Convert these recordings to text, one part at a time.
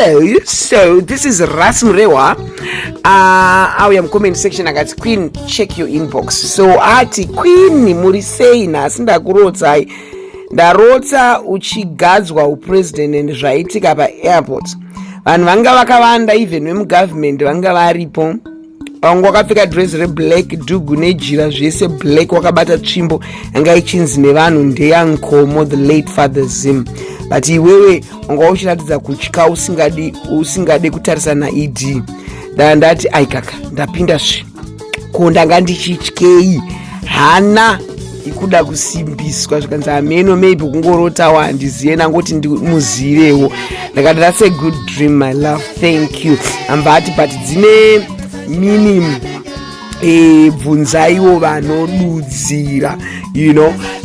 Hello, so this is Ras Murewa. Auya mucomment section akati, "Queen, check your inbox." So ati, "Queen, muri sei? Nhasi ndakurotsai. Ndarotsa uchigadzwa upresident and zvaitika paairport. Vanhu vanga vakawanda, even vemugovernment vanga varipo. Vanga wakapfeka dress reblack, dhugu nejira zvese black, wakabata tsvimbo yanga ichinzi nevanhu ndeyaNkomo, the late Father Zim, but iwewe wanga uchiratidza kutya, usingadi kutarisa naED. Ndati aikaka, ndapinda zve ko ndanga ndichityei? Hana ikuda kusimbiswa." Zvikanzi, "Hameno, maybe kungorotawo, handizive, nangoti ndimuzivewo." Ndakati, "That's a good dream, my love, thank you." Ambva ati, "But dzine meaning, bvunzaiwo vanodudzira."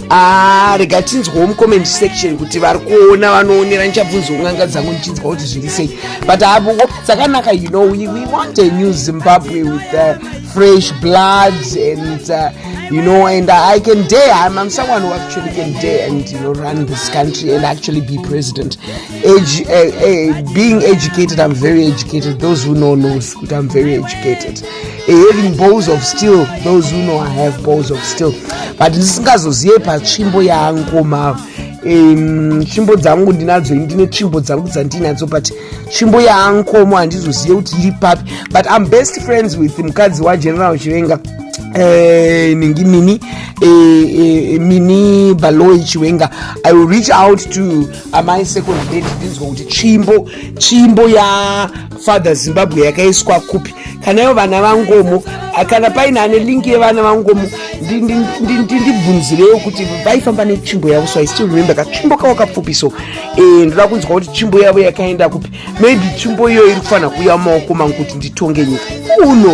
Ah, rega tinzwawo mucomment section kuti vari kuona vanoonera. Ndichabvunzawo n'anga dzangu ndichinzwa kuti zviri sei, but hapo dzakanaka. We want a new Zimbabwe with fresh blood and and I can dare. I'm someone who actually can dare and run this country and actually be president. Being educated, I'm very educated. Those who know knows that I'm very educated. Having balls of steel, those who know I have balls of steel. But ndisingazozive patsvimbo yaNkomo. Tsvimbo dzangu ndinadzo, ndine tsvimbo dzangu dzandinadzo, but tsvimbo yaNkomo handizozive kuti iri papi. But I'm best friends with mukadzi waGeneral Chiwenga, ningi Mini, Mini Baloi Chiwenga. I will reach out to my second lady ndinzwa kuti tsvimbo yaFather Zimbabwe yakaiswa kupi. Kana ivo vana vaNkomo, kana paine ane link yevana vaNkomo, ndibvunzirewo kuti vaifamba netsvimbo yavo. So I still remember katsvimbo kavo kapfupi. So ndoda kunzwa kuti tsvimbo yavo yakaenda kupi. Maybe tsvimbo iyoyo iri kufanira kuuya mumaoko mangu kuti nditonge nyika uno.